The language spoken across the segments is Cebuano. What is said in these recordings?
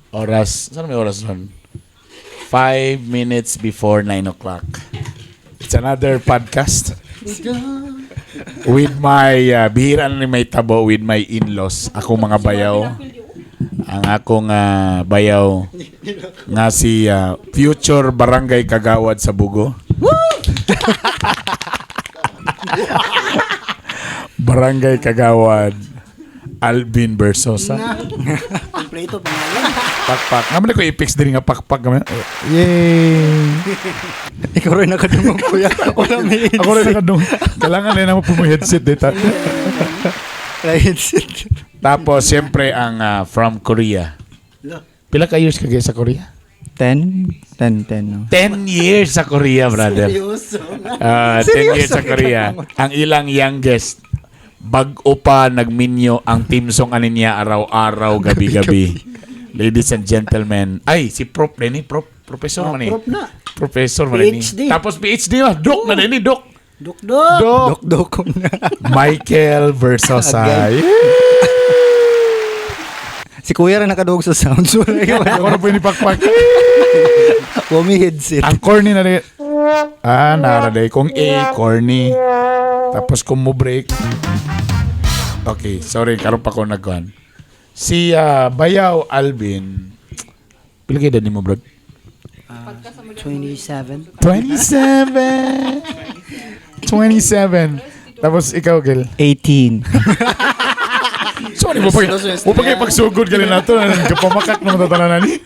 Oras, saan may oras nun? 5 minutes before 9 o'clock. It's another podcast with my, bihira na ni may tabo with my in-laws, akong mga bayaw. Ang akong bayaw nga si future barangay kagawad sa Bugo. Barangay Kagawad Alvin Versosa. Kompleto pangalan. Pakpak. Nga man ko i-fix din nga pakpak. Nga man. Yay! Ikaw rin nakadungog, kuya. Wala may headset. Ako rin nakadung. Kailangan na naman po mo headset dito. Wala headset. Tapos, siyempre, ang from Korea. Lo. Pila ka years ka sa Korea? 10? 10, 10, no? 10 years sa Korea, brother. Seryoso. 10 years sa Korea. Ang ilang youngest, bag-o pa nagminyo ang team song ani niya araw-araw, gabi-gabi. Ladies and gentlemen. Ay, si Prof. Lenny, Prof. Professor Oh, man eh. prop na. Professor man ni. PhD. Tapos PhD ba? Doc na din ni Doc. Dukdok. Doc. Dok-dok ko na. Michael Versosa. Agay. Yeah. Si kuya rin nakadungog sa sound. Sorry. Ako na po yung ipakpak. Wala may headset. Ang corny na rin. Ah, naraday. Kung A, corny. Tapos kung mo break. Okay, sorry. Karoon pa ko nagkuhan. Si Bayaw Alvin. Pila kayo ni mo, bro? 27. 27! 27. Tapos ikaw, Gil. 18. Sorry, mo pa kayo pagsugod galing nato. Kapamakak na matatanan ni.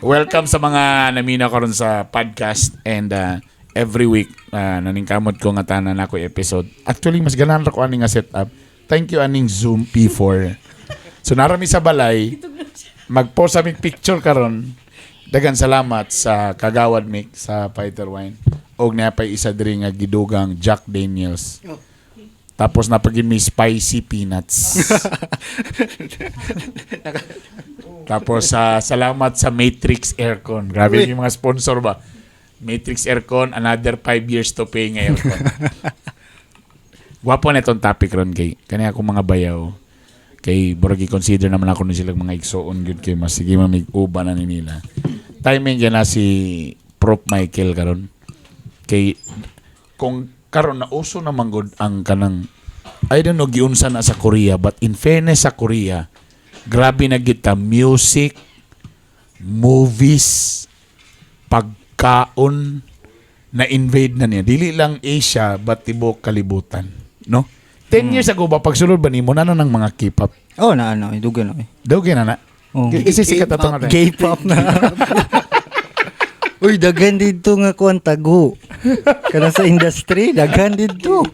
Welcome sa mga namina karon sa podcast and every week naningkamot ko nga tanan ako episode. Actually, mas ganahan ra ko ani nga setup. Thank you aning Zoom P4. So narami sa balay, mag-post aming picture karon. Dagan salamat sa Kagawad Mick sa Fighter Wine. Og naa pay isa diri nga gidugang Jack Daniels. Oh. Tapos napagin may spicy peanuts. Tapos salamat sa Matrix Aircon. Grabe yung mga sponsor ba? Matrix Aircon, another 5 years to pay nga aircon. Gwapo na itong topic ron kay kani ako mga bayaw. Kay burag i-consider naman ako ni silang mga igsoon gyud kay mas sige mamig uban na ni nila. Timing yan na si Prof Michael karon. Kay kung karon na uso na man gud ang kanang, I don't know giunsa na sa Korea, but in fairness sa Korea, grabe na kita music, movies, pagkaon, na invade na niya dili lang Asia but tibuok kalibutan, no? 10 years ago ba, pagsulod ba nimo na ng mga K-pop? Oh, na ano. Dugan na eh. Daw na na. Oh. Kasi sikat ato nga. K-pop na. Uy, daghan dito nga kuan tago. Kana sa industry, daghan dito.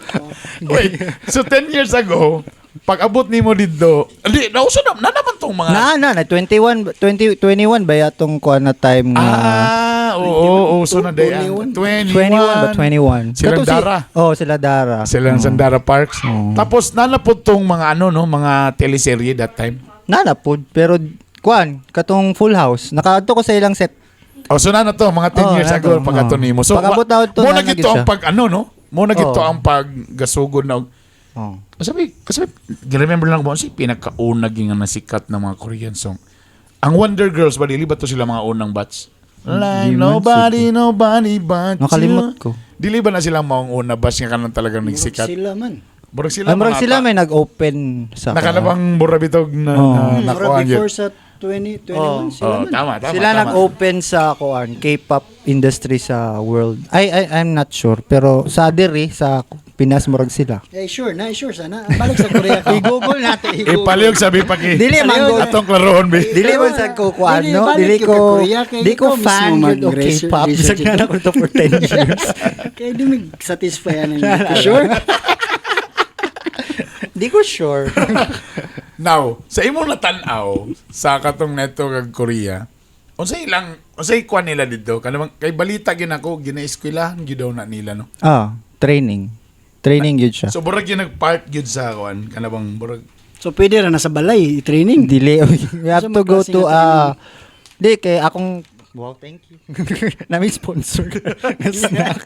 Wait, so 10 years ago, pag abot nimo dito, di nauso na, na naman tong mga Na na na 21 20 21 ba yatong kuan na time nga? Ah, oo, uso na day. 21. 21. 21 ba, 21? Sila Kato Dara. Oh, sila Dara. Sila ng Sandara Parks. Oo. Tapos nanapod tong mga ano no, mga teleserye that time. Nanapod pero kuan katong Full House. Nakaadto ko sa ilang set. Oh, so na to mga 10 Oo, years na ago to, pag ato oo. nimo. So Pag-abot na to, mo na na na gito gid ang siya. pag ano no? Mo na gito Oo. ang pag gasugod na Oh. Sabi, kasi remember lang ko si pinakauna gyud nga nasikat na mga Korean song. Ang Wonder Girls ba, dili ba to sila mga unang batch? Like Di man nobody, nobody but Nakalimot you. ko. Dili ba na sila maong una batch nga kanang talagang Murag nagsikat? sila man. Murag sila. Ay, murag mga sila ata. may nag-open sa Nakalabang mura bitog na, Oo. na Murag nakuha yun. before sa 20, 21 Oh. sila Oh, man. tama, tama. Sila tama. nag-open sa kuan K-pop industry sa world. Ay, I'm not sure pero sa diri sa Pinas murag sila. Eh, sure na, sure sana. Balik sa Korea ka. I-google natin, i-google. Ipaliyog sabi pa ki. Dili man gud. Atong klarohon bi. Dili man sa ko kuan Dili, no, balik dili yun ko ka Korea, kay di ko ikaw mismo fan yun og mag-research- K-pop. Bisag research na ito. ako to for 10 years. Kaya di mig satisfy na yun. Sure? Di ko sure. Now, sa imong natan-aw sa katong neto kag Korea, unsay ilang unsay kuan nila didto? Kanang kay balita gyud ako ginaeskwelahan gyud daw na nila no. Ah, training. Training yun siya. So murag gyud nag-part gyud sa kuan kanabang murag So pwede ra na sa balay, i-training. Dili. We have So, to go magklase to nga di kay akong. Wow, thank you. Nami sponsor na snack.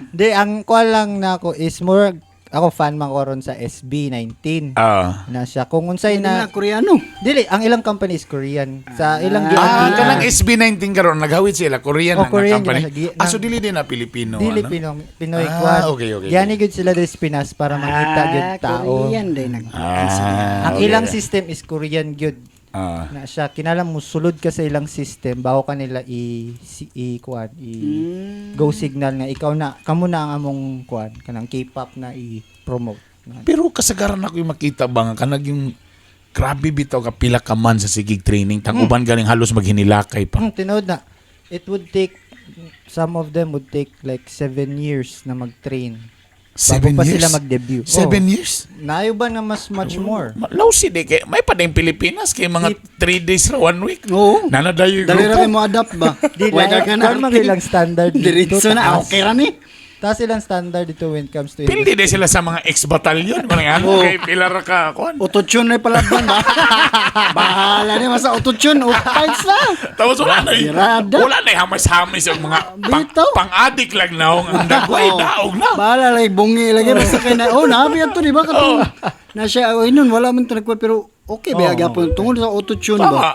Di ang kuan lang nako is more Ako fan man ko ron sa SB19. Na siya kung unsay Na na Koreano. Dili, ang ilang company is Korean. Sa ilang Ah, giagian. kanang SB19 karon naghawid sila Korean Oh, na nga Korean company. gina siya. Ah, so dili din na Pilipino Dili ano? Pinoy, Pinoy Ah, kwan. okay. Giyani gyud sila diri sa Pinas para mangita gyud tao. Korean din nag. Ah, Ang okay. ilang system is Korean gyud. Na siya kinahanglan mo sulod ka sa ilang system bago ka nila i kuan i go signal nga ikaw na kamo na ang among kuan kanang K-pop na i-promote. Pero kasagaran ako yung makita ba nga kanag yung grabe bitaw ka pila ka man sa sigig training tang uban galing halos maghinilakay pa. Tinuod na it would take, some of them would take like 7 years na mag-train 7 bago pa years. sila mag-debut. 7 years? Nayo ba na mas much more? Lousy di kay may pa din Pilipinas kay mga 3 days ra 1 week. Oo. Nanadayo yung Dali ra grupo. kay mo adapt ba? Di Why ka na? kuan man ilang standard dito, Diretso na taas. okay ra ni. Taas ilang standard dito when it comes to Pildi di sila sa mga ex-batalyon. Mga ano, kay pila ra ka kuan. Autotune na palaban ba? Bahala ni masa autotune o fights na. Tapos wala na Birada. wala na hamas-hamis ang mga pang, Bitaw. pang-adik lang naong ang dagway Oo. daog na. Bahala lagi bungi lagi basta kay na oh nabi ato di ba katong na siya oh inon wala man to nagkuha pero okay ba gyapon tungod sa autotune Tama. ba.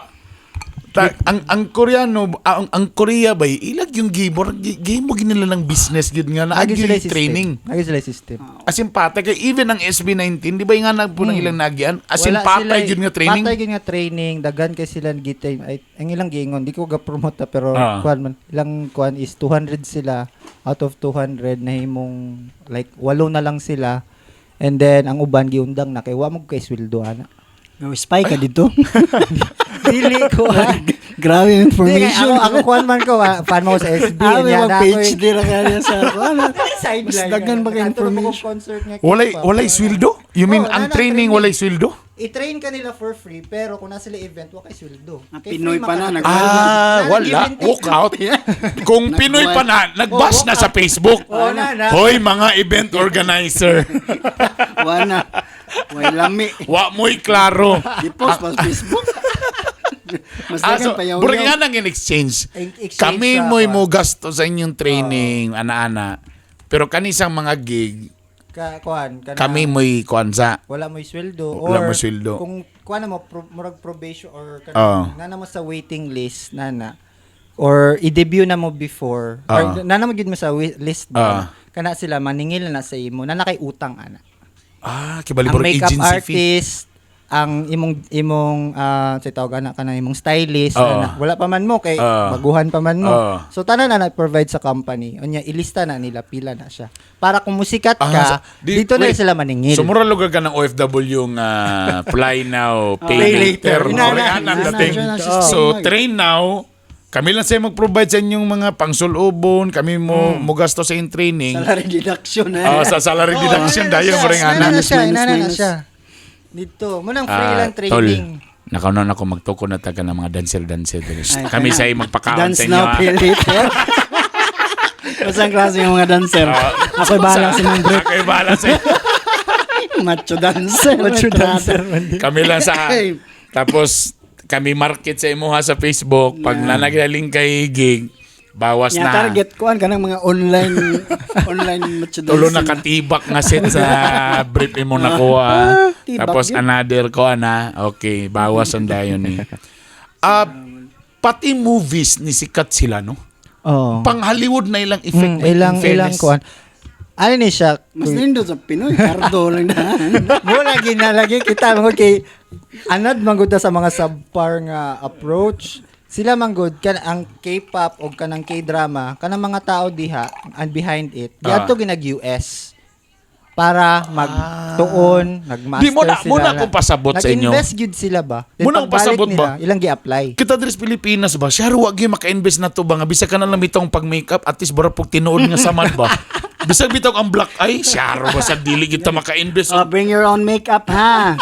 Ang Koreano ang Korea ba ilag yung gibor gimo ginila ng business gid nga na Agi sila yung system. training. Agi sila yung system. As in patay kay even ang SB19 di ba nga nagpo ng ilang nagyan as in Wala patay sila- gyud nga training. Patay gyud nga training, daghan kay sila gitay ay ang ilang giingon, di ko ga-promote ta, pero kuan man ilang kuan is 200 sila out of 200 na himong like walo na lang sila. And then ang uban giundang na kay wa mo kay sweldo ana. May spy ka dito. Dili ko ah. Grabe yung Di, kay information. ako kuan man ko, fan mo ko sa SB. Ah, may Nya, mga na ako'y- PhD ra kaya sa ano. Mas Sideline. daghan ba kay Nakaadto na mo kong information? concert nga Walay K-pop. walay sweldo? You mean Oh, ang wala na, training training. walay sweldo? I-train ka nila for free pero kung nasa sila event wa kay sweldo. Ah, Kay Pinoy free pa na, makaka- Ah, Na, wala. give and take Walk na. out. Kung Pinoy pa na, nagbash na sa Facebook. Oo, na, na. Hoy, mga event organizer. Wala. Way lami. Wa mo'y klaro. Di-post pa sa Facebook. Mas Ah, daghan so, pa yaw. burag nga nang in exchange. In exchange Kami sa- mo'y mo gasto sa inyong training, ana-ana. Pero kanisang mga gig, Ka, kuan, kana, kami mo'y kuansa. wala mo'y sweldo Wala or mo'y sweldo. Kung kuan na mo murag probation or kana, Oo. na mo sa waiting list na na or i-debut na mo before or na na mo gyud mo sa list ba kana sila maningil na sa imo na na kay utang ana. Ah, kibali Ang burag makeup agency fee. artist, ang imong imong sa tawag ana kana imong stylist ana, wala pa man mo kay baguhan pa man mo. So tanan na na-provide sa company. Unya ilista na nila pila na siya. Para kung musikat ka, dito na wait. sila maningil. So, mura lugar ka ng OFW nga fly now, pay Pay later. later. Mura Ina, nga ang ina, dating. ina, ina, So, train now, kami lang sa'yo mag-provide sa inyong mga pangsulubon, kami mo mo gasto sa inyong training. Salary deduction eh. Oh, sa salary Oo, deduction inana na dayon siya, mura nga inana na. na Minus, siya, minus, inana na minus. siya. Dito, munang free lang Tol, training. nakaunan ako magtuko na taga ng mga dancer-dancer. Ay, Kami sa'yo magpakaon Dance sa inyo. now, pay later. Basta ang klase yung mga dancer. Ako'y bahala sa mga brief. Ako'y bahala sa inyo. Macho dancer. Macho dancer man din. Kami lang sa... Ay. Tapos, kami market sa imuha sa Facebook. Pag nanagaling kay gig, bawas Nya na. target ko an kanang mga online online macho dancer. Tulo na katibak nga set sa brief imo nakuha. Tibak Tapos yun. another ko ana. Okay, bawas ang dayon ni. Ah, pati movies ni sikat sila no. Oo. Pang Hollywood na ilang effect. Mm, ilang in ilang fairness. kuan. Ano ni siya? Mas nindot sa Pinoy, kardo lang na. Mo lagi na lagi kita manggod kay anad manggod ta sa mga subpar nga approach. Sila manggod kan ang K-pop o kanang K-drama, kanang mga tao diha and behind it. Diadto ginag US para magtuon, nagmaster Di mo na- sila. mo na akong pasabot sa inyo. Nag-invest gyud sila ba? Then Mo na akong pagbalik pasabot nila, ba? ilang gi-apply. Kita diri sa Pilipinas ba? Siya wa gyud maka-invest na to ba nga bisag ka na lang bitong pag makeup at least bara pug tinuod nga saman ba. Bisag bitaw ang black eye, siya ba sa dili kita maka-invest. Oh, bring your own makeup ha.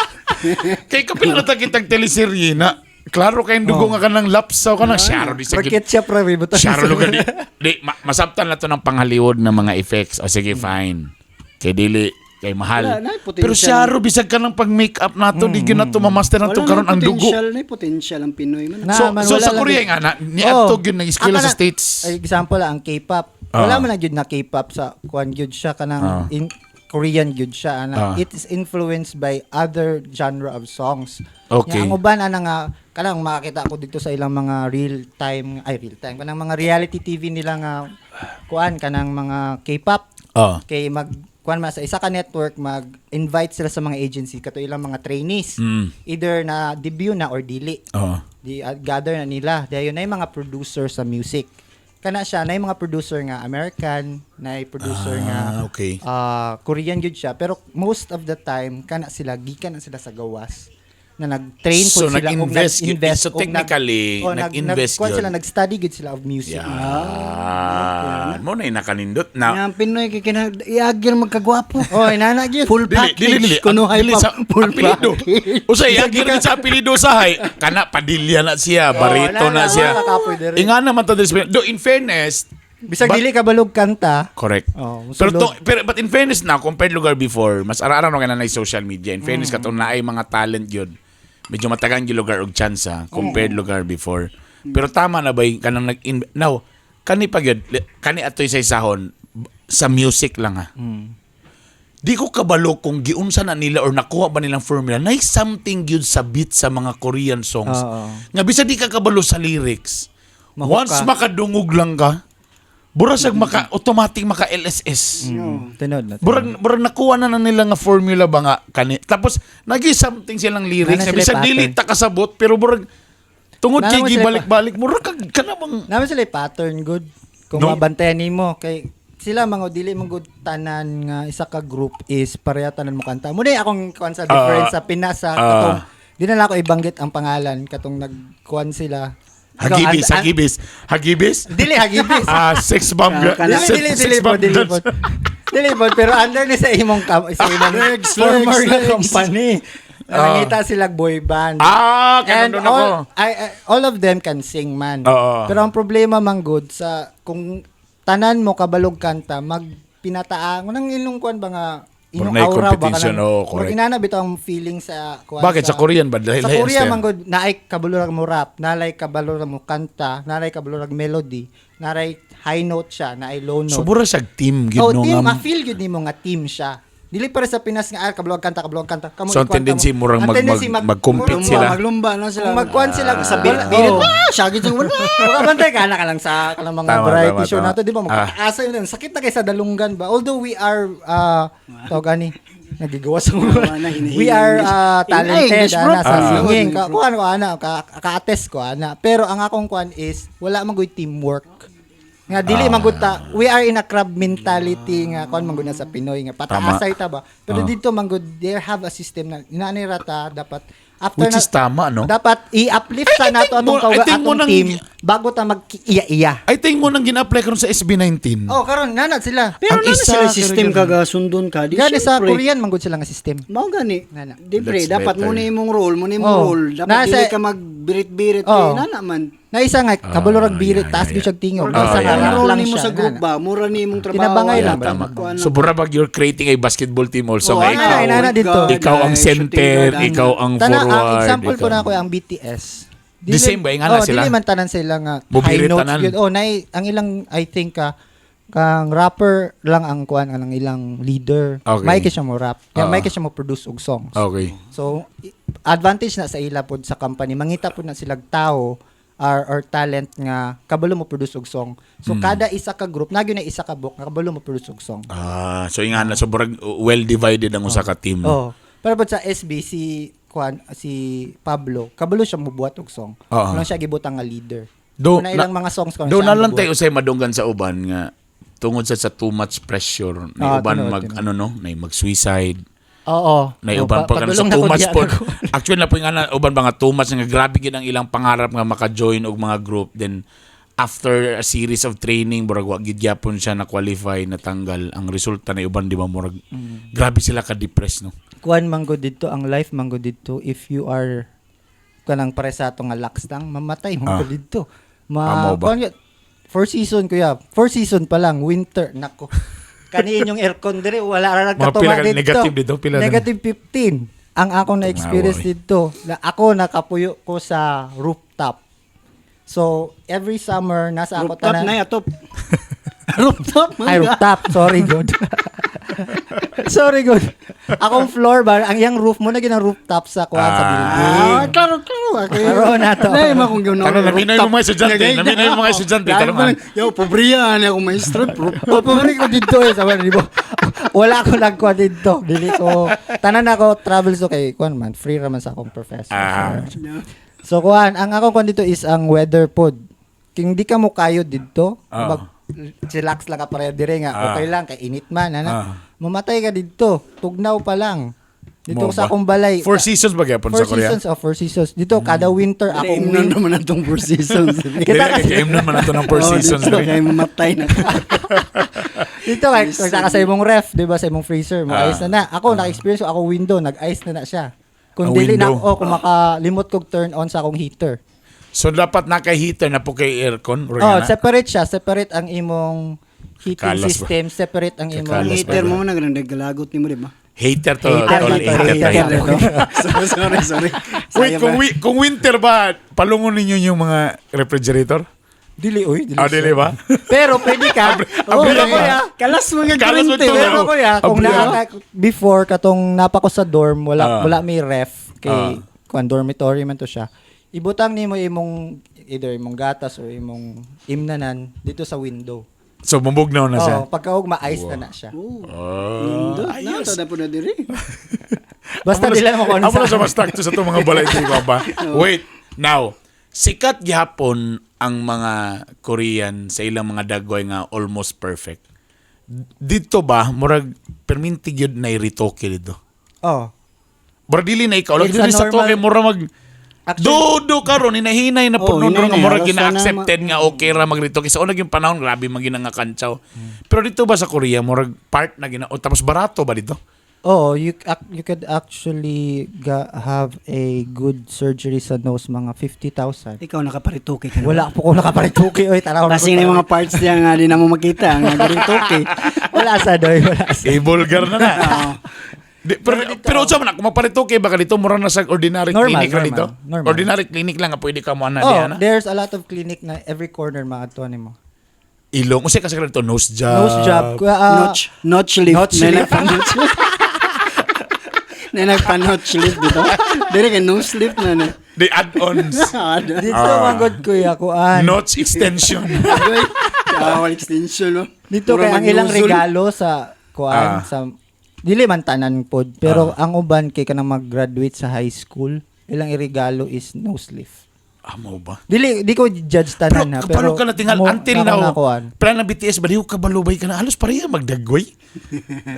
Kay kapil na ta kitang teleserye na klaro kay dugo nga kanang lapsaw kanang siya di sa Rocket siya pre, butan. Siya lugar di, di masabtan na to ng pang-Hollywood na mga effects. O sige, fine. Kay dili kay mahal. Wala na, potential. Pero siya bisag ka ng pag-makeup nato, di gyud na to mamaster na to Wala karon na ang dugo. potential, na potential ang Pinoy man. Na, So, man, so wala sa lang Korea gyud. nga na niadto gyud nang eskwela Ang sa States. Ay, example ang K-pop. Wala man na gyud na K-pop sa kuan gyud siya kanang in, Korean gyud siya ana. It is influenced by other genre of songs. Nya ang uban ana nga kanang makakita ko dito sa ilang mga real time, ay, real time, kanang mga reality TV nila nga kuan, kanang mga K-pop, kay mag kuan man sa isa ka network, mag-invite sila sa mga agency kato ilang mga trainees, either na debut na or dili, di gather na nila. Dayon na yung mga producer sa music kana siya, na yung mga producer nga American, na yung producer nga Korean gyud siya, pero most of the time kana sila gikan na sila sa gawas na nag-train So, po sila og nag-invest gyud. nag-invest So, og technically, oh, nag-invest kuwan gyud. sila, nag-study gyud sila of music. Yan. Mo na yung nakanindot na. Nga ang Pinoy kay kina iagir magkagwapo. Oh, inana gyud. Full Dili, package. dili, dili. Kunuhay Dili pa sa full apelido. package. Usay, agir rin sa apelido sa hay. Kana Padilla na siya, Barito Oh, na na, siya. na, nakapoy diri. Inga naman to this. Do in fairness, Bisag dili ka balog kanta. Correct. Oh, pero musulod. to, pero but in fairness na compared lugar before, mas ara-ara no kana na social media. In fairness katong naay mga talent yun. Medyo matagang yung lugar og chance ha, compared lugar before. Pero tama na ba yung kanang nag now kani pa gyud kani atoy sa isahon sa music lang ha. Di ko kabalo kung giunsa na nila or nakuha ba nilang formula. Nay something gyud sa beat sa mga Korean songs. Nga bisa di ka kabalo sa lyrics. Mahook Once ka. makadungog lang ka, bura siya maka automatic maka LSS. Tunod na. Burag nakuha na na nila nga formula ba nga kani. Tapos nagi something silang lyrics Nana na sila bisag pattern. dili ta kasabot pero burag tungod Nana kay mo sila gibalik-balik murag kag kana bang Naman sila yung pattern good. Kung No. mabantayan nimo kay sila mga dili man good tanan nga isa ka group is pareha tanan mo kanta. Muna yung akong kuan sa difference sa Pinas sa katong di na lang ako ibanggit ang pangalan katong nagkuan sila. Ikaw, Hagibis, Hagibis, Hagibis. Dili Hagibis. Ah, sex bomb. Kana- Dili, sex- dili, sex dili po, bomb dili dance. po. Dili po, pero under ni sa imong Legs, former legs, nga legs. company. Nangita sila boy band. Ah, And kanang ako. all of them can sing man. Oo. Pero ang problema man good sa kung tanan mo kabalog kanta magpinataan nang ilong kuan ba nga inyong Murag naay aura ba competition, kanang oo, correct. murag inana bitaw ang feeling sa kuan. Bakit sa Korean ba? Dahil Sa lahi ang Korea style. man good naay kabalo ra mo rap, naay kabalo ra mo kanta, naay kabalo ra melody, naay high note siya, naay low note. So bura siya team gyud Oh, no team, nga. ma-feel gyud nimo nga team siya. Dili para sa Pinas nga ah, kabalo kanta, kabalo kanta. Kamo So, ang ikuan tendency kamo. murang Ang tendency mag-compete murang sila. Maglumba na sila. Kung magkuan sila sa wala- birit. oh. Ah, syagit sa wala. Makabantay ka na ka lang sa kanang mga Tama, variety tama, show tama. nato, di ba? Magpakaasa yun. Sakit na kay sa dalunggan ba? Although we are tawag ani, nagigawa sa Tama na, hinihingi. We are Ay, talented English, bro. ana sa singing. Ah. Ka, kuan ko ana, ka-attest ko ana. Pero ang akong kuan is wala man gud teamwork. Nga dili man gud ta, we are in a crab mentality nga kuan man gud na sa Pinoy nga pataasay ta ba. Pero dito man gud they have a system na inaani ra ta dapat after Which na- is tama, no? Dapat i-uplift sa I nato think atong I kauga think mo atong nang- team bago ta magkiiya-iya. I think mo nang gina-apply karon sa SB19. Oh, karon nana sila. Pero Ang na isa, sila system pero- kaga sundon ka. Di Gani sa syempre. Korean man gud sila nga system. Mao gani. Nana. Di pre, That's dapat better. mo na imong role, mo na imong Oh. role. Dapat Nasa- dili ka magbirit-birit Oh. kay nana man. Na isa nga kabalo rag Ah, birit yeah, taas yeah, gyud siyag tingog. Ah, Na isa nga yeah, rap yeah. Role lang nimo siya. sa group nana. ba, mura ni imong trabaho. Tinabangay Yeah, lang ba? tama. Kuan lang. So bura bag you're creating a basketball team also Oh, nga ana, ikaw. ana, ana dito. Ikaw ang Ay, shooting center, guard, ana. ikaw ang Tana, forward. ang example ko ikaw- na ko ang BTS. The same ba? Ingana oh, sila? Dili man tanan sila nga high Mubirit notes tanan. gyud. Oh, nay ang ilang I think kang rapper lang ang kuan ang ilang leader. Okay. May kay siya mo rap. Ah. May kay siya mo produce og songs. Okay. So, advantage na sa ila pod sa company. Mangita pod na silag tao or talent nga kabalo mo produce og song. So kada isa ka group, nagyo na isa ka book nga kabalo mo produce og song. Ah, so ingana so burag well divided ang usa ka team. No? Oh. Pero pod sa SB si kuan si Pablo, kabalo siya mobuhat og song. Oo. Wala siya gibutang nga leader. Do, na ilang mga songs kon Do siya na ang lang gibuhat. tayo usay madunggan sa uban nga tungod sa too much pressure na Ah, uban tinuod, mag tinuod. ano no, na mag-suicide, Oo. na Oo, uban pa sa padulong na too ko much diya po. ako. Actually na po nga na uban ba nga too much nga grabe gid ang ilang pangarap nga maka-join og mga group, then after a series of training murag wa gid gyapon siya na qualify, natanggal ang resulta na uban di ba murag grabe sila ka depressed no. Kuan man gud didto ang life man gud didto if you are kanang pare sa ato nga lax lang mamatay man Ah. gud didto. Amo Ma ba? kuan yun, four season kuya. Four season pa lang winter nako. Kaniin yung aircon dire wala ra Mga nagkatuma pila ka didto. negative dito, pila na- Negative 15 ang akong na-experience Tungawa, eh. didto. Na ako nakapuyo ko sa rooftop. So every summer nasa ako Rooftop tanan na atop. Rooftop man. Ay, rooftop. Sorry, good. Sorry, good. Akong floor ba, ang iyang roof mo na ginang rooftop sa kuan sa building. Ah, klaro, klaro. Okay. Klaro na to. Lahi man kung gano'n. Tara, naminay mo mga estudyante. Naminay mo mga estudyante. Lalo Tara, pa man. Yo, pobriya ni ako maestro. Rooftop. Pabalik ko dito eh, sabi di ba? Wala ako nagkuha dito. Dili ko tanan ako travel so kay kuan man, free ra man sa akong professor. So kuan, ang akong kuan dito is ang weather pod. Kung di ka mo kayo dito, mag chillax lang ka pareho dire nga. Okay lang kay init man ana. Mamatay ka dito, tugnaw pa lang. Dito Mo sa ba? akong balay. Four seasons ba gyapon Four sa Korea? seasons, oh, four seasons. Dito kada winter ako Ako naman atong four seasons. Kita Dili, kasi- kay naman na to ng four Oh, seasons. dito, dili. kay mamatay na. Dito kay kung ka sa imong ref, 'di ba, sa imong freezer, mo ice na na. Ako naka-experience ko ako window, nag-ice na na siya. Kung Ang dili na window. oh, kung makalimot kog turn on sa akong heater. So dapat naka-heater na po kay aircon. Or Oh, nga na? separate siya, separate ang imong heating Kakalas ba? system, separate ang imong Kakalas ba? Heater mo na ganun naglagot nimo, di ba? Hater to. Hater Tol, to, hater, hater. hater. to. Sorry, sorry, sorry. Wait, Sayang kung, ba? kung winter ba, palungon ninyo yung mga refrigerator? Dili oy, dili. Ah, dili ba? Pero pwede ka. Oh, abri pero lang ba? kuya, Kalas mo nga Kalas mo kurente. to. pero kuya, kung Abri naa ah. ka before katong napa ko sa dorm, wala wala may ref kay kuan dormitory man to siya. Ibutang nimo imong either imong gatas or imong imnanan dito sa window. So, bumugnaw na siya. Oh, pagka og ma-ice na na siya. Oh. Oh, Nindot na ayos. to na po na diri. Basta dili mo kung ano Amo na sa sa mas to sa itong mga balay di ba? Wait, now, sikat gihapon ang mga Korean sa ilang mga dagway nga almost perfect. Dito ba, murag, perminti gyud na retoke dito. Oh. Murag dili na ikaw. Lagi It's a dili sa normal- toke, murag mag... Actually- Dodo karon hinahinay na Oh, puno hinay nga na, murag halos na gina-accepted nga okay ra magritoke. Sa unang yung panahon grabe man gina nga kantsaw. Pero dito ba sa Korea murag part na gina oh, tapos barato ba dito? Oh, you could actually have a good surgery sa nose mga 50,000. Ikaw nakaparitoke ka na. Wala po ko nakaparituki oy tanaw na Kasi ko. na yung mga parts niya nga di na mo makita. Nga garitoke. Wala sa doy, wala sa. Eh, vulgar na na. Oo. Di, pero pero unsa man ako maparitoke ba ka dito mura na sa ordinary Normal, clinic ra normal, dito? normal. Ordinary clinic lang nga pwede ka mo ana Oh, di ana. there's a lot of clinic na every corner maadto nimo. Ilong unsay kasi dito nose job. Nose job, Notch, notch lift. Notch Na lift. nagpa-notch lift. Na nagpa-notch lift dito. Dire kay nose lift na na. The add-ons. Dito man god kuya kuan. Notch extension. Agoy. Kawal extension no. Dito Mura kay ang ilang mag-nozzle. regalo sa kuan sa dili man tanan pod pero ang uban kay kanang mag-graduate sa high school, ilang irigalo is nose lift. Amo ba? Dili di ko judge Pero tanan ha, pero pero ka na tingal mo- until nako now. na kuan. Plan ng BTS ba di ko kabalubay ka na halos pareha magdagway.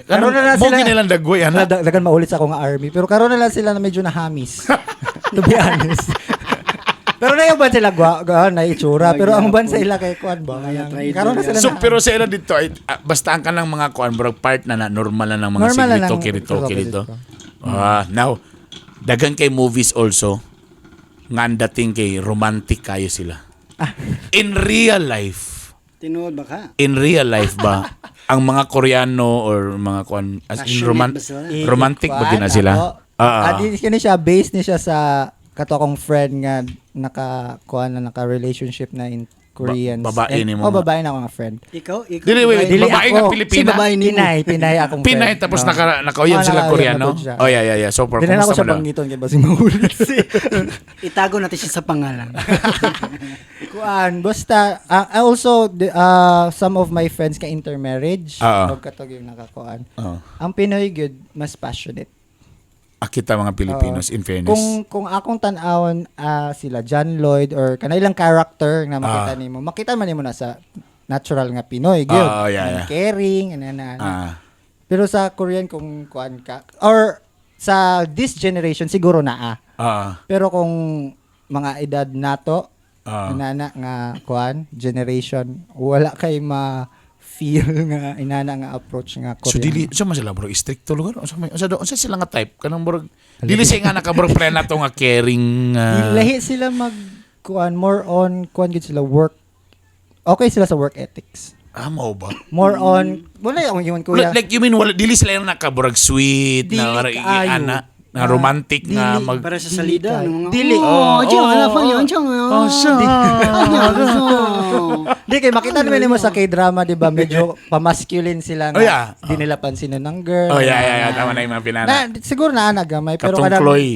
Karon na lang mo sila. ginilang dagway ana. Dagan maulit sa akong army. Pero karon na lang sila na medyo nahamis. To be honest. Pero na yung sila gwa, gwa na itsura. Pero ang ban sa ila kay kuan ba? Mga traitor Karon na sila So na. pero sa ila dito ay basta ang kanang mga kuan murag part na na normal na ng mga Normal na sige lang ritoke ritoke dito. dito. Now dagan kay movies also nga ang dating kay romantic kayo sila. In real life, Tinuod ba ka? in real life ba ang mga Koreano or mga kuan as in Passionate ba sila? romantic ba Kuan, gina sila? ako. Ah. Di kini siya based ni siya sa kato akong friend nga naka kuan na naka relationship na in Koreans. Babae And- nimo Oh, nga. babae na ako nga friend. Ikaw, ikaw. Dili, wait, wait. Dili Babae ako. nga Pilipina. Si babae nimo. Pinay, Pinay akong Pinay friend. tapos Oh. nakauyab Oh, sila nakauyab na Koreano. po siya. Oh yeah yeah yeah. So far Di na lang ako kumusta siya mo daw? banggiton kay basing mahulit si. Itago natin siya sa pangalan. Kuan, basta also some of my friends ka intermarriage Oo. og katog yung nakakuan. Oo. Ang Pinoy gyud mas passionate. Ah, kita mga Pilipinos in fairness. Kung akong tan-awon sila John Lloyd or kanailang character nga makita nimo, makita man nimo na sa natural nga Pinoy gyud. Yeah. Caring ana ana. ana. Pero sa Korean kung kuan ka or sa this generation siguro naa. Pero kung mga edad nato, inana nga kuan generation, wala kay ma feel nga inana nga approach nga So Korean. dili so man sila bro stricto lugar unsa may unsa unsa sila nga type kanang murag dili siya nga naka murag pre na to nga caring Lahi sila mag kuan more on kuan gid sila work. Okay sila sa work ethics. Mao ba? More on wala yung yun kuya. Like you mean wala dili sila yung nakaburag sweet Dili na kaayo. ana. Na romantic nga dili. mag Para sa salida, Dili. ano mga, Dili. Oh, Oh, oh, oh, ala pa oh. yun, siya. Oh, siya. Di kay makita naman nimo sa K-drama, di ba? Medyo pa-masculine sila nga. Oh, yeah. Di nila pansinin ng girl. Oh, yeah. Tama na yung mga pinana. Na, siguro na ana gamay pero Katong kanang Chloe.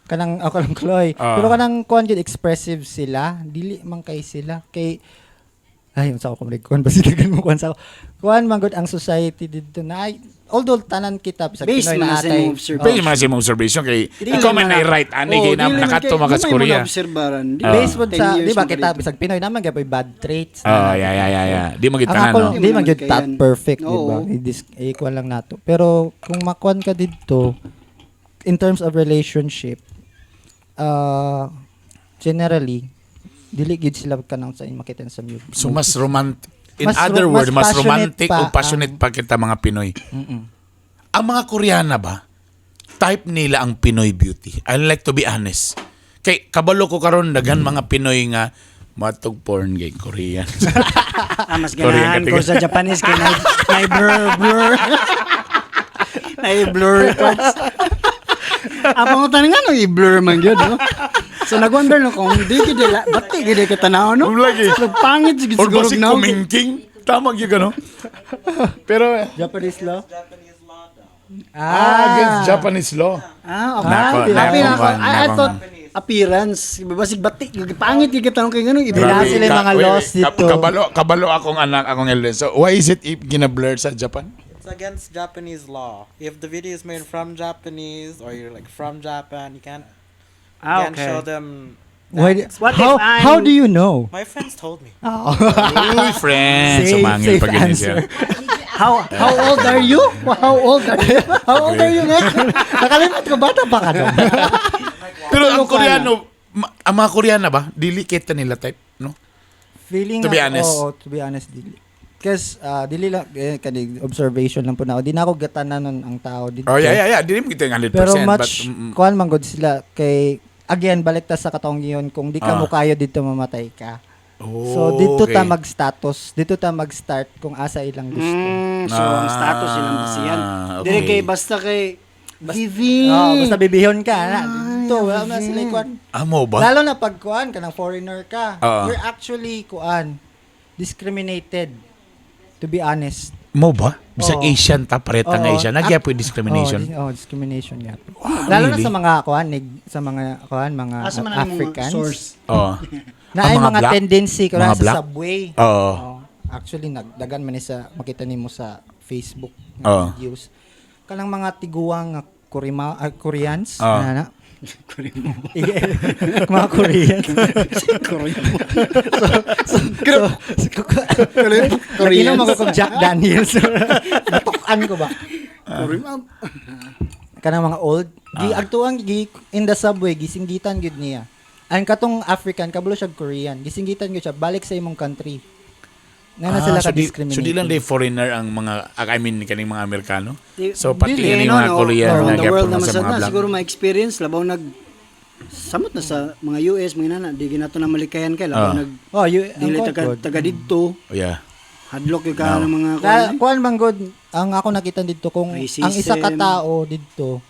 Kanang oh, kanang Chloe. Ah. Pero kanang kuan jud, expressive sila, dili man kay sila kay ay unsa ko kumrig kuan basta dagan mo kuan sa ako. Kuan man gud ang society didto na ay, although tanan kita sa Based Pinoy man na sa atay. imong observation. Pwede man sa imong observation kay ikaw man ay right ani kay na nakato makas Korea. Obserbaran. Based man sa, di ba kita bisag Pinoy naman gyud bad traits. Oh, yeah. Di mo Ang gitanan, ako, no? hindi man gyud Kaya that yan. perfect, di ba? Oo. I-equal lang nato. Pero kung makuan ka didto in terms of relationship, generally dili gyud sila kanang sa makita sa music. So mas romantic in Mas other word, mas mas passionate romantic pa o passionate pa kita mga Pinoy. Ang mga Koreana ba, type nila ang Pinoy beauty. I like to be honest. Kay kabalo ko karon daghan mga Pinoy nga matug porn kay Korean. Ah, mas Korean ganahan ko katigil. sa Japanese kay na blur blur. Na blur parts. Ang pangutan nga no i-blur man gyud, no. So nag-wonder no kung di gid la bati gid ka tanaw, no. Lagi. Pangit gid Or siguro basig now. kumingking. Tama gyud ano? Pero Japanese law? Japanese law daw. ah, against Japanese law. Ah, okay. Nako, Happy nako, na ako. I nako. thought appearance. Basig bati pangit gid ka tanong kay ngano i-blur. Grabe. sila yung mga Wait, laws wait, dito. Kabalo akong anak, akong eldest. So, why is it gina-blur sa Japan? It's against Japanese law. If the video is made from Japanese or you're like from Japan, you can't, you Ah, can't okay. show them. Why, What how, if I'm- how do you know? My friends told me. Uy, friend. Safe, Sumangil safe pag yun siya. answer. How old are you? How old are you? How old are you nga? Nakalimot ko, bata pa ka doon. Pero ang Koreano, ang mga Koreana ba, dili kita nila type, no? Feeling To be honest. Oo, to be honest, dili. Kasi dili lang, eh, kani observation lang po na ako. Di na ako gatanan nun ang tao dito. Oh, yeah. Dili mo kita yung 100%. Pero much, but, kuan man gud sila kay, again, balik ta sa katong yun, kung di ka Ah. mo kayo dito, mamatay ka. Oh, So, dito ta okay. mag-status, dito ta mag-start kung asa ilang gusto. So, ang status ilang basihan. Ah, okay. Dire kay basta kay Vivi. Oh, basta bibihon ka na. Dito, wala na sila kuan. Amo ba? Lalo na pag kuan ka ng foreigner ka. Oo. You're actually kuan discriminated. To be honest. Mo ba? Bisag Oo. Asian ta, pareta nga Oo. Asian. Nagyapoy discrimination. Oh, discrimination nga. Lalo na Really? sa mga kuan sa mga kuan mga Asa man ang mga Africans. source? Oo. Na Ang ay mga mga black? tendency ko Mga sa black? subway. Oo. Oo. Actually nagdagan man ni sa makita nimo sa Facebook nga Oo. videos. Kanang mga tiguang nga Koreans Oo. na na. Mga Koreans. So, Koreans. Naginom ako kog Jack Daniels. Natukan ko ba? Kanang mga old gi agtuang gi in the subway gisinggitan gyud niya. Ang katong African kabalo siya Korean, gisinggitan gyud siya balik sa imong country. Na na sila so ka di, discriminate. so di lang day foreigner ang mga, I mean, kaning mga Amerikano? Di- So, pati dili, kaning no, mga no, Korean around na the world gyapon naman sa sad mga na black. siguro ma-experience labaw nag samot na sa mga US mga nana di ginato na malikayan kay labaw Ah. nag Oh, you ang dili kuan taga gud. taga didto Oh, yeah. hadlok yung ka No. ng mga Na, kuan man gud ang ako nakita dito kung Racism. ang isa ka tao didto,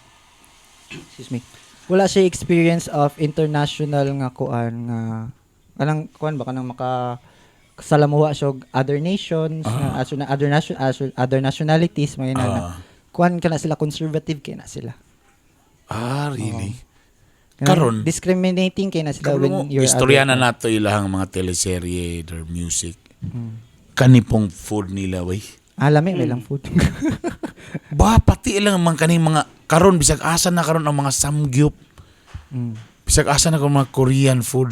excuse me, wala siya experience of international nga kuan nga kanang kuan ba kanang maka salamuha siya og other nations nga aso na other nation aso, other nationalities mga inana. Kuan ka na sila, conservative kay na sila. Ah, really? Kanang Karon, discriminating kay na sila Kabalo when mo, you're istorya na other. nato ilahang mga teleserye, their music. Kanipong food nila, wey. Ah, lami may lang food. Ba, pati ilang mga kaning mga karon bisag asa na karon ang mga samgyup. Bisag asa na karon mga Korean food.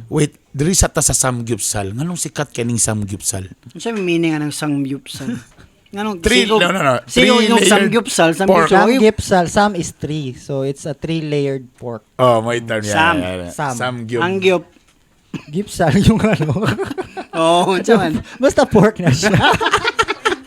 Wait, diri sa ta sa samgyupsal. Nganong sikat kaning samgyupsal? Unsa may meaning anang samgyupsal? Nganong Three- no. Sigo Three yung layered samgyupsal, pork. samgyupsal. Samgyupsal, sam is three. So it's a three-layered pork. Oh, may term yeah, Sam. yeah. Sam. Samgyup. Angyup. Gipsal yung ano. Oh, unsa man? Basta pork na siya.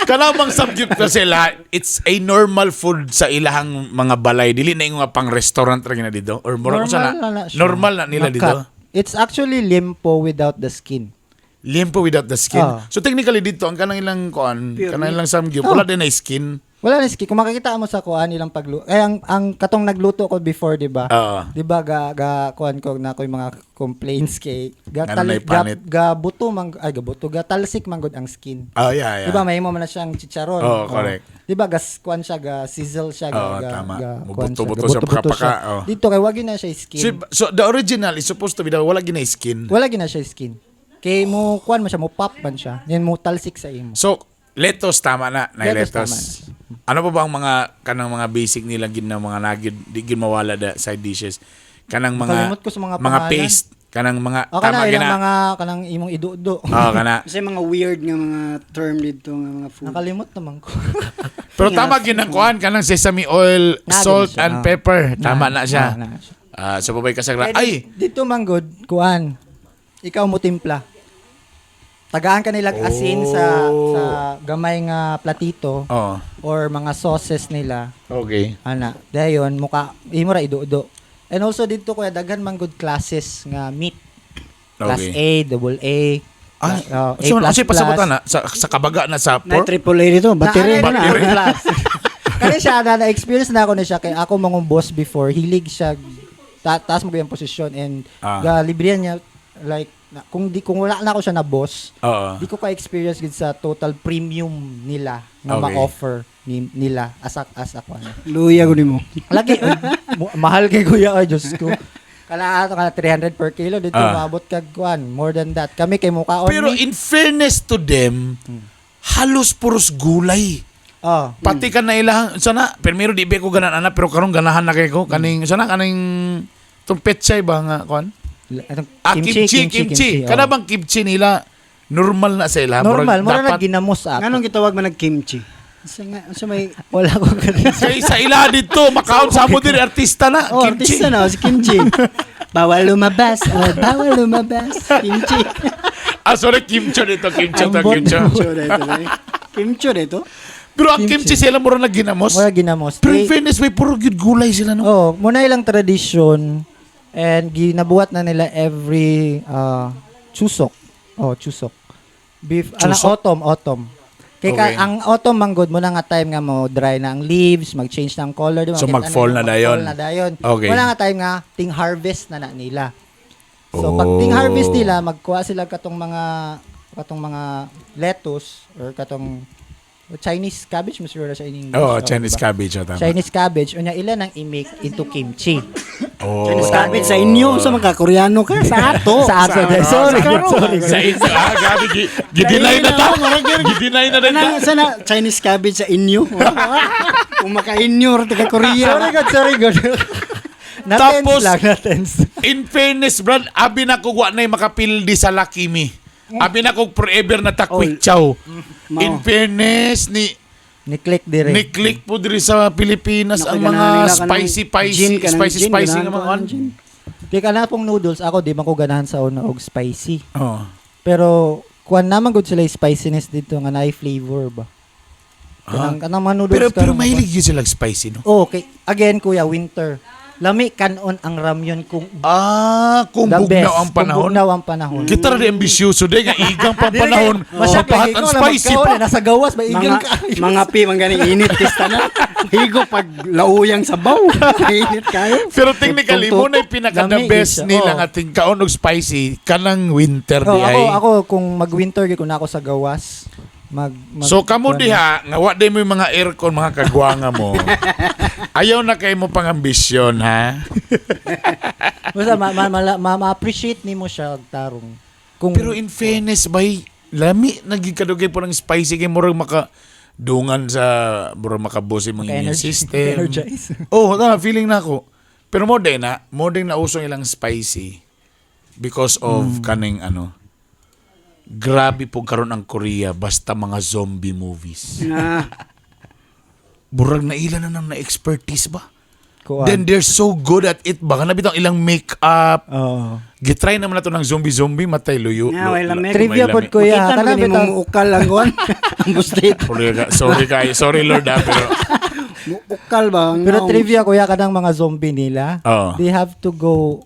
Kanang samgyup kasi lahat, it's a normal food sa ilahang mga balay. Dili na yung mga pang restaurant ra gina dito or mura ko sana. na siya. Normal na nila Nakat. dito. It's actually limpo without the skin. Limpo without the skin. Ah. So technically dito ang kanang ilang kuan, Pure kanang meat. ilang samgyup, Oh. wala din na skin. Wala na skin. Kung makikita mo sa kuan nilang pagluto. Eh, ang katong nagluto ko before, di ba? Oo. Di ba ga kuan ko na ko yung mga complaints kay ga, Ano tal, na ga, ipanit? ga buto man ay ga buto ga talsik man gud ang skin. Oh, yeah. Di ba may mo man na siyang chicharon. Oo, correct. Di ba gas kuan siya ga sizzle siya ga Oo, ga, tama. ga kuan siya, Mubuto-buto siya, gabuto-buto pakapaka, oh. Dito kay wagi na siya skin. So, the original is supposed to be the wala gina skin. Wala gina siya skin. Kay mo kuan man siya mo pop man siya. Then mo talsik sa imo. So, lettuce tama na, na Lettuce, lettuce. Ano pa ba ang mga kanang mga basic nila gid na mga nagid di gid mawala da side dishes? Kanang mga Nakalimot ko sa mga mga pangalan. paste, kanang mga O tama kana ilang gina. mga kanang imong idudo. Oh, kana. Kasi mga weird nga mga term dito nga mga food. Nakalimot naman ko. Pero tama gid ang kuan kanang sesame oil, Na, salt gid siya, and ah. pepper. Tama na siya. Na, na siya. Ah, so babay ka sa Kaya ay, dito man good, kuan. Ikaw mo timpla. Tagaan ka nilang asin sa gamay nga platito oh. or mga sauces nila. Okay. Ana, dayon muka imo ra idudo. And also dito kuya daghan man good classes nga meat. Class Okay. A, double A, Ah, A so, plus kasi pasabot plus. na sa kabaga na sa Na pork. triple A dito, battery Na, na. Battery. plus. Kaya siya na experience na ako na siya kay ako mga boss before hilig siya taas mo yung posisyon and ga libre niya like na, kung di kung wala na ako siya na boss, Oo. di ko ka experience gid sa total premium nila nga ma-offer nila as ako ano. Luya ko nimo. Lagi ay, mahal kay kuya ay Diyos ko. Kala ato kana 300 per kilo dito maabot kag kuan more than that. Kami kay mukaon Pero ni. in fairness to them, halos puros gulay. Oh. Pati ka na ilahang sana pero di ba ko ganan ana pero karon ganahan na kay ko kaning sana kaning tong pechay ba nga kuan? Atong Ah, kimchi, kimchi. oh. Kana bang kimchi nila normal na sila? Normal, Murag mura na dapat ginamos ato. Nganong gitawag man nag kimchi? Sa nga sa may Wala ko ganun. Kay sa ila dito makaon sa mo diri artista na Oh, kimchi. artista na, si kimchi. Bawal lumabas, oh, bawal lumabas. Kimchi. Ah, sorry, kimchi dito, kimchi to, Ambot. kimchi. Kimchi dito. Eh. Kimchi dito. Pero ang kimchi sila mura na ginamos. Mura ginamos. Pero in Eh, fairness, may puro gyud gulay sila no. Oh, muna ilang tradisyon and ginabuhat na nila every Chuseok. Oh, Chuseok. Beef, ana, Chuseok? autumn, autumn. Kay ka, Okay. ang autumn manggod mo na nga time nga mo dry na ang leaves, mag-change na ang color, di ba? So, Makita mag-fall na dayon. Mag-fall na dayon. Okay. Wala nga time nga ting harvest na na nila. So pag Oh. ting harvest nila, magkuha sila katong mga lettuce or katong Chinese cabbage, mas sa in English. Oh, Oh, Chinese diba? cabbage, oh, tama. Chinese cabbage, unya ilan ang i-make into kimchi. Oh. Chinese cabbage sa inyo, sa mga Koreano ka, sa ato. Sa ato. Sorry, sorry. Sa inyo, ah, grabe, gidinay na ta. Gidinay na rin ta. Kana sana Chinese cabbage sa inyo. Kung maka-inyo or taga Korea. Sorry God, sorry God. Na-tense Tapos- lang, na-tense. In fairness, Brad, abi na ko wa na'y makapildi sa Lucky Me. Abi na ko forever na ta quick chow. Mao. In fairness, ni Ni-click dire. ni click po diri sa Pilipinas Naku, ang mga ganahan nila kanang spicy spicy gin, kanang spicy gin, spicy ganahan nga ko mga kanang gin. Di ka na pong noodles, ako di man ko ganahan sa una og spicy. Oh. Pero kuan naman gud sila yung spiciness dito nga naay flavor ba. Kanang kanang mga noodles Pero pero karon mahilig yun sila spicy no. Oh, okay. Again kuya, winter. Lami kanon ang ramyun kung Ah, kung the best. bugnaw ang Kung panahon. bugnaw ang panahon. Kita ra di ambisyoso di nga igang pang panahon. Masyak Mapahat lagi ang ko na spicy magkaon pa. eh, nasa gawas ba igang Mga, ka. mga pi, mga ganing init kista na. Higo pag lauyang sabaw. Init kayo. Pero technically, mo na yung pinaka the Lami best siya. nila Oo. nga tingkaon og spicy kanang winter Oh, di ako ay. ako kung mag-winter gyud ko na ako sa gawas. Mag So kamo diha nga wa di mo yung mga aircon mga kagwanga mo. Ayaw na kay mo pang ambisyon ha. Basta ma-appreciate nimo siya og tarong. Kung Pero in fairness bay lami naging kadugay po ng spicy kay murag maka dungan sa murag makabos imong immune Maka-energy. system. Energize. Oh, na feeling na ako. Pero mo din na, mo din na usong ilang spicy because of kaning ano. Grabe po karon ang Korea basta mga zombie movies. Ah, Burag na ila na nang na-expertise ba? Kuan. Then they're so good at it ba? Kana bitong ilang makeup. Oo. Gitry naman na to ng zombie-zombie matay luyo. Ah, way lami. Trivia pod kuya. Makita Kana na gani bitaw mong muukal ang kuan. Ang bustit. Sorry kayo. Sorry Lord ah, pero Muukal ba? Ang Pero naong- trivia kuya kanang mga zombie nila. Oo. They have to go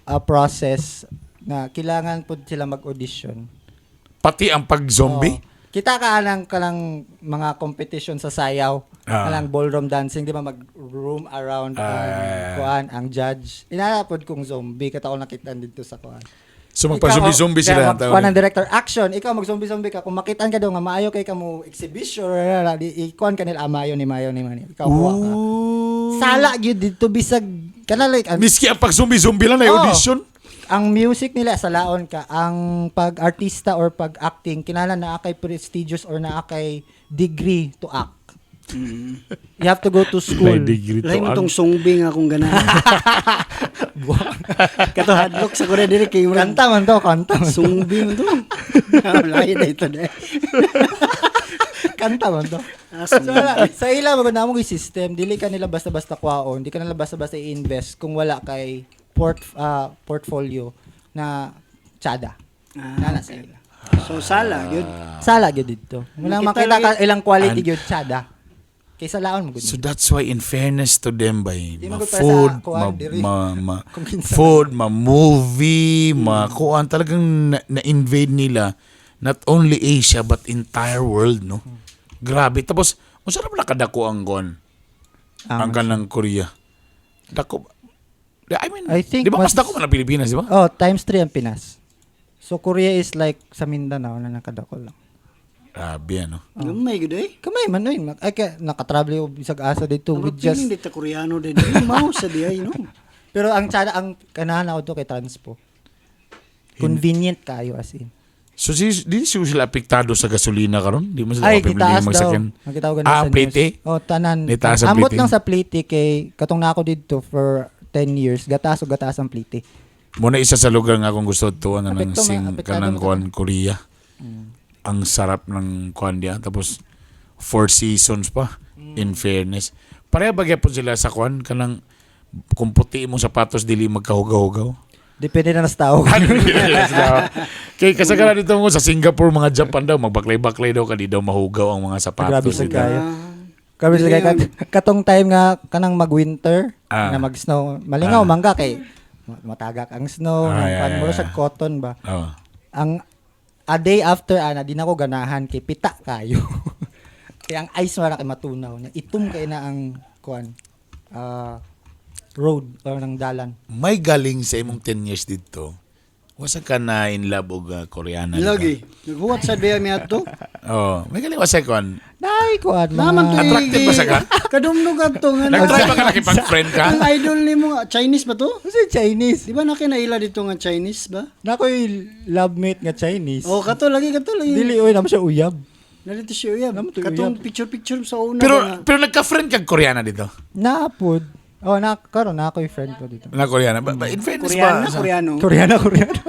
a process na kailangan pod sila mag-audition. pati ang pag-zombie. Oo. Kita ka anang kanang mga competition sa sayaw, kanang ballroom dancing, di ba, mag room around ang kuan, ang judge. Inana pod kung zombie kato ako nakita dito sa kuan. So magpa-zombie-zombie sila. Ikaw, kuan ang director, action, ikaw mag-zombie-zombie ka. Kung makitaan ka daw nga maayo kay ka mo exhibition, di ikuan ka nila, ah, maayo ni maayo ni maayo. Ikaw kuha ka. Sala gyud dito bisag kana like ang, Miski ang pag-zombie-zombie lang na Oo. Audition. Ang music nila salaon ka, ang pag-artista or pag-acting kinahanglan naa kay prestigious or naa kay degree to act. You have to go to school. Degree. Lahi mo tong songbi nga akong ganahan. Kato hadlok sa Korea diri kay murag Kanta man to, kanta man to. Songbi man to. Lahi na ito dai. Kanta man to. Ah, So, songbi. wala. Sa ila mo na mo system, dili ka nila basta-basta kwaon, di ka nila basta-basta i-invest kung wala kay portfolio na tsada. Ah, Nana sa ila. So sala gyud. Sala gyud dito. Wala Makita makita ka lagi- ilang quality gyud tsada. Kaysa laon mo gud. So that's why in fairness to them by Di ma man gud para sa food, kuan, ma, diri. ma, ma Kung kinsa. food, ma movie, ma kuan, talagang na-invade nila not only Asia but entire world, no? Grabe. Tapos unsa ra ba nakadako ang kuan? Ang kanang Korea. Dako. I mean, I think di ba mas mas- dako man ang Pilipinas, di ba? Oh, times 3 ang Pinas. So Korea is like sa Mindanao na nakadako lang. Grabe, ano. Gamay gyud eh. Kamay man oy, ay kay nakatravel og bisag asa dito With with just just dito Koreano din. Ay, mao sa di ay no., pero ang tsada, ang kanahan ako to kay transpo. Convenient kayo as in. So si, di sila apektado sa gasolina karon? Di mo sila Ay, mapipili gitaas daw. magsakyan? Nakita ko ganun Ah, sa news. plate? Oh, tanan. Nitaas ang Amot plate? lang sa plate kay katong na ako didto for 10 years, gataas o gataas ang plate. Muna isa sa lugar nga akong gusto tuwa nga ng Apekto sing apektado kanang mo kuan Korea. Ang sarap ng kuan diya. Tapos four seasons pa, in fairness. Pareha ba gyapon sila sa kuan kanang kung puti imong sapatos dili magkahugaw-hugaw? Depende na sa tao. Kay kasagaran dito mo sa Singapore, mga Japan daw magbaklay-baklay daw kadi daw mahugaw ang mga sapatos. Grabe sa dito. kaya. Grabe sa kaya. Katong time nga kanang mag-winter, na mag-snow, malingaw mangga kay matagak ang snow, Ah, ang yeah, kuan, yeah, mura yeah. siya cotton ba. Oh. Ang a day after ana di na ko ganahan kay pita kayo. Kaya ang ice wala kay matunaw na itom kay na ang kuan road or ng dalan. May galing sa imong 10 years dito. Wasa ka na in love og Koreana dito? Lagi. Naghuwat sa biya mi ato. Oh, may galing wasa kuan. Nay kuan mga Naman to Attractive ba siya ka? Kadumnog ato nga. Nag-try ba ka nakipag-friend ka? Ang idol nimo nga Chinese ba to? Kasi Chinese. Di ba nakinaila dito nga Chinese ba? Nakoy love mate nga Chinese. Oh, kato lagi kato lagi. Dili oy namo siya uyab. Narito siya uyab. Naman to Katong uyab. picture picture sa una Pero ba nga. pero nagka-friend kag Koreana dito. Naapod. Oh, na karon na ako'y friend ko dito. Na Koreana. Ba, in fairness Koreano, ba? Koreano. Koreano, Koreano.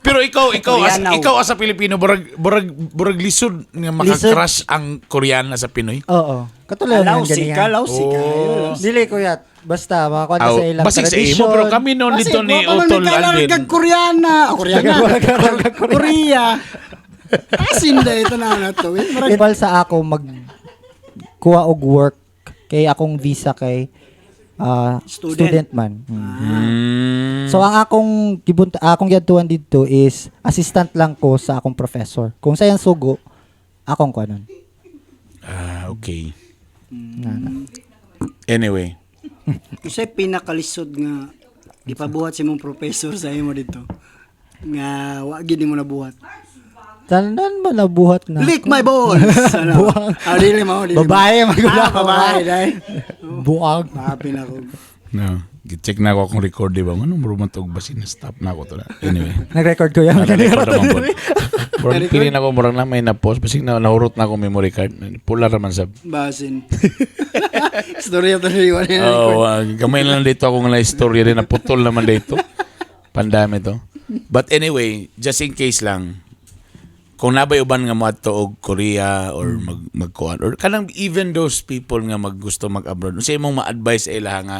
Pero ikaw as Koreano. ikaw as a Pilipino, burag lisod nga maka-crush ang Koreana sa Pinoy. Oo. Katulad Alaw ng si ganihan. ka, alaw si ka. Oh. Dili kuya, basta makakuha Aw, sa ilang basig sa imo pero kami noon dito ni Utol Alvin. Kag Koreana, oh, Koreana. Korea. Asin da ito na na to. Eh, murag- Ipal sa ako mag kuha og work kay akong visa kay Student. student man. So ang akong gibunta akong giadtuan didto is assistant lang ko sa akong professor. Kung sayang sugo, akong kuanon. Ah, okay. Na, na. Anyway, Unsay pinakalisod nga gipabuhat sa imong professor sa imo dito? Nga wa gid nimo nabuhat. Tanan ba nabuhat na? Lick my balls. Ano? Buwang. Ah, dili mo, dili mo. Babae, magula. Ah, babae dai. Buang. Maapin ako. No. Gi-check na ako akong record, di ba? Ano, murag matog basin na stop na ako to na. Anyway. Nag-record ko yan. Naka-record naman po. Murag pili na ako, murag na may na-post. Basig na nahurot na akong memory card. Pula raman sa. Basin. Story of the day. Wala na record. Oo, gamay na lang dito ako nga istorya din. Naputol naman dito. Pandami to. But anyway, just in case lang, kung nabay uban nga moadto og Korea or magkuan or kanang even those people nga maggusto mag-abroad, unsa imong ma-advise sa ila nga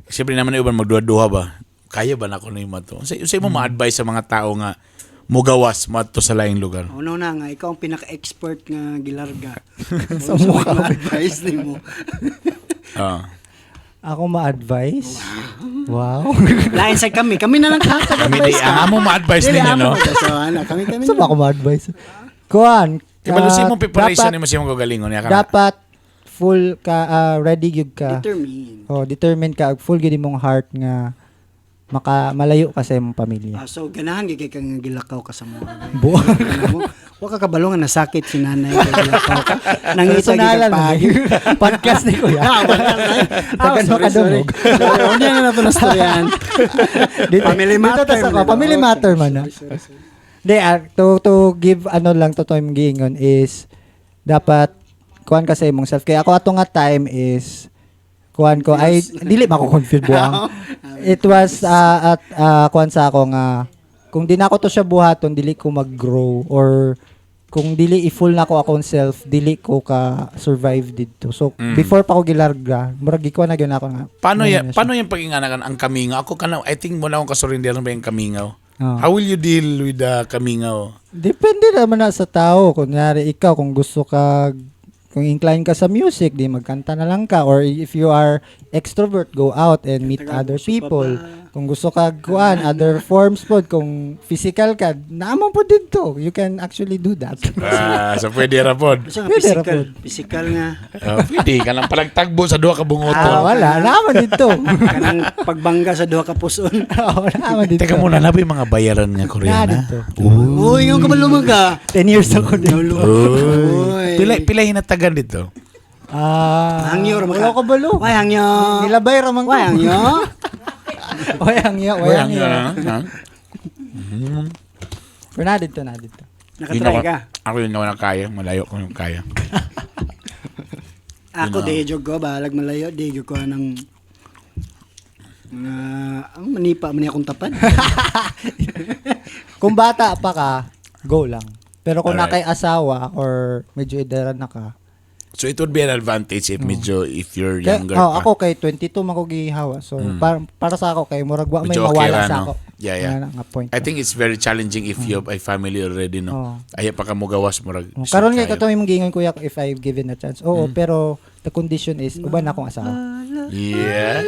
siyempre naman yung uban magduha-duha ba, kaya ba nako na yung mato, unsa imong ma-advise sa mga tao nga mugawas moadto sa laing lugar? Una na nga, ikaw ang pinaka-expert nga gilarga. Sa mukha. Advice nimo. Ah. Ako ma-advise? Wow. Lain sa kami. Kami na lang hatag Kami di advice ang among ma-advise Dili, ninyo, amo no? ba? So, ano, kami Sa na ba ako ma-advise? Kuan, Kay balo sa imong preparation dapat, nimo sa imong kagalingon ya ka. Dapat full ka, ready gyud ka. Determined. Oh, determined ka, full gyud imong heart nga maka malayo ka sa imong pamilya. Ah, so ganahan gyud kay kang gilakaw ka sa mga. Buo. Wa ka kabalo nga nasakit si nanay kay gilakaw ka. Nangita gyud Personalan ka man. pagi. Podcast ni kuya. Ah, podcast na. Ah, Tagan sorry, sorry. makadungog. Sorry, unya na nato na storyan. Dito, Family dito matter. tas ako, Man. family Okay, matter man. sorry, sorry, sorry. Hindi, to give ano lang to imong giingon is dapat kuan ka sa imong self. Kaya ako ato nga time is kuan ko ay dili ba ako confused buang. It was at kuan sa ako nga kung di na ako to siya buhaton, dili ko mag-grow or kung dili i-full na ko akong self, dili ko ka survive didto. So before pa ako gilarga, murag gikuan na gyud ako nga. Paano ano ya, na siya. paano yung pag-inganakan ang kamingaw? Ako kana, I think mo na akong kasurrender ba yung kamingaw? Oo. How will you deal with the kamingaw? Depende naman na sa tao. Kunyari, ikaw, kung gusto ka, kung incline ka sa music, di magkanta na lang ka. Or if you are extrovert, go out and meet Taga other puso pa people. ba? Kung gusto ka, kuan, other forms pod. Kung physical ka, naman po dito. You can actually do that. Ah, so pwede ra pod. Basta nga Pwede ra physical, pod. physical nga. Oh, pwede ka lang palagtagbo sa duha ka bungoto. Ah, wala. Naman dito. Kanang pagbangga sa duha ka puson. Oo, naman dito. Teka muna, na ba yung mga bayaran nga Na Koreana? dito. Uy, yung kabalo mo ka. 10 years ako dito. Uy. Pila pila hinatagan dito. Ah, Hangyo ra man wala ka. ko balo. Why hangyo? Nilabay ra man ko. Why hangyo? Why hangyo? Why hangyo? Ha? Pero na dito, na dito. Yun Nakatry ako- ka. Ako yun na kaya, malayo ko yung kaya. Ako di jud ko bahalag malayo di jud ko anang mga ang manipa man ni akong tapad. Kung bata pa ka, go lang. Pero kung Alright. nakay asawa or medyo edaran na ka. So it would be an advantage if medyo if you're Kaya, younger oh, pa. ako kay 22 man ko gihawa. So para sa ako kay murag wa may Medyo okay mawala ra, sa no? ako. Yeah. Nga na nga point. I think it's very challenging if you have a family already, no? Oo. Ayaw pa ka mugawas, murag. Oh, karon kayo. kay kato imong giingon kuya if I've given a chance. Oo, pero the condition is uban na akong asawa. Yeah.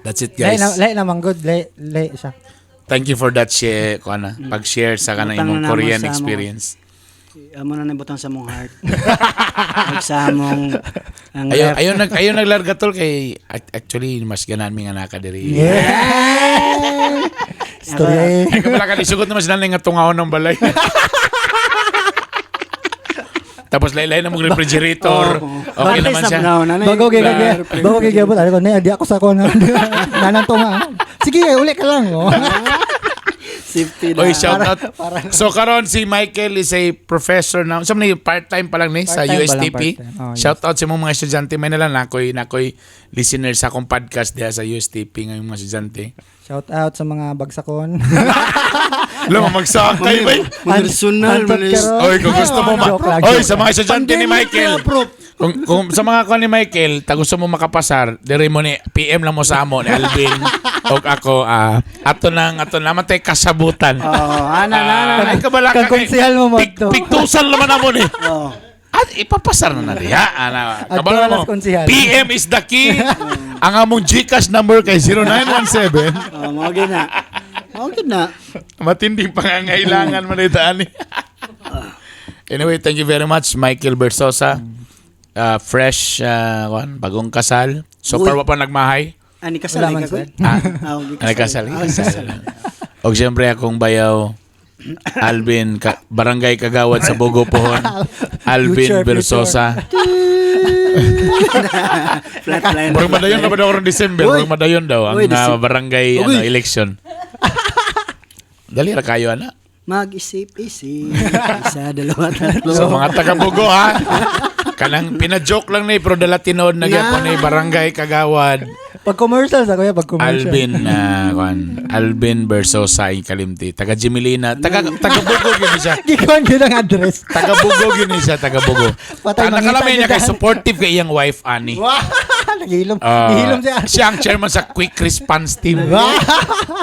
That's it, Lahi guys. na lahi naman good, lahi, lahi siya. Thank you for that share, ko ana. Pag-share sa kana Butang imong na namo Korean sa among- experience. Amo na nabutang sa mong heart. Ug sa among ang Ayo left. ayo nag ayo naglarga tol kay actually mas ganan mi nga naka diri. Yeah. Story. Ay kabala ka isugot naman sila nga tungahon ng balay. Tapos laylay na mong refrigerator. Okay Bantay naman sa siya. brown, ano Bago yung- kay bago kay gabot ko na di ako sa ko na nananto nga. Sige, uli ka lang. Oh. Safety na. Oy, shout out. So karon si Michael is a professor now. Sa so, part-time pa lang ni sa Part-time pa lang, USTP. part-time. Oh, yes. Shout out sa mga estudyante. May nala nakoy listener sa akong podcast diha sa USTP ngayong mga estudyante. Shout out sa mga bagsakon. Alam mo magsakay ba? Personal Antot man is. karon. Oy, kung gusto mo ma- Joke lang, Oy, joke sa mga estudyante ni Pandemic Michael. na, prof. Kung sa mga kuan ni Michael, ta gusto mo makapasar, dire mo ni PM lang mo sa amo ni Alvin og ako ato nang ato naman tay kasabutan. Oh, ana na na. Ay kabala ka Kang konsehal mo mo to. Piktusan naman amo ni. Oh. At ipapasar na na diha. Ana, At kabalo alas mo. konsehal. PM is the key. Ang among GCash number kay 0917. Oh, mao gyud na. Mao gyud na. Matinding pangangailangan man ito, ani. Anyway, thank you very much, Michael Bersosa. Fresh, kuwan, bagong kasal. So Uy. far, wa pa nagmahay. Ani kasal Wala man, ka ko. sir. Ah, Ah, Ay, kasal. Ah, kasal. Og siyempre, akong bayaw, Alvin, Barangay Kagawad sa Bogo Pohon. Alvin Future, future. Bersosa. Flatline. Murag madayon na ba daw karon December? Uy. Murag madayon daw ang Uy, December. barangay Uy. ano, election. Dali ra kayo ana. Mag-isip-isip. Isa, dalawa, tatlo. So mga taga Bogo ha. Kanang pina-joke lang ni pero dala tinuod na gyapon ni barangay Kagawad. Pag commercial sa kuya, pag commercial. Alvin kuan, Alvin Bersosa ay kalimti. Taga Jimilina, taga taga Bogo gyud ni siya. Gikuan yun ang address. Taga Bogo gyud ni siya, taga Bogo. Patay, Ta mangita nakalamay niya gyud kay supportive kay iyang wife ani. Wah! Nagihilom. Ah, Nihilom siya. siya ang chairman sa Quick Response Team. Wah!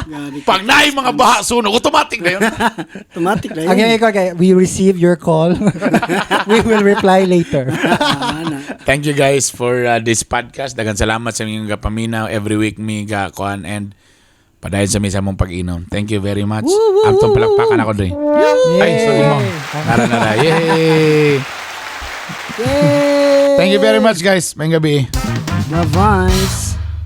Grabe. Pag naay mga baha sunog, automatic na yun. Automatic na Ang yun. yung ikaw kay, we receive your call. We will reply later. Ah, ana. Thank you guys for this podcast. Daghang salamat sa inyong gapaminaw every week mi ga kuan and Padayon sa misa mong pag-inom. Thank you very much. Atong palakpakan ako dre. Ay, sorry mo. Nara, nara. Yay! Yay! Thank you very much, guys. Maayong gabii. Bye-bye.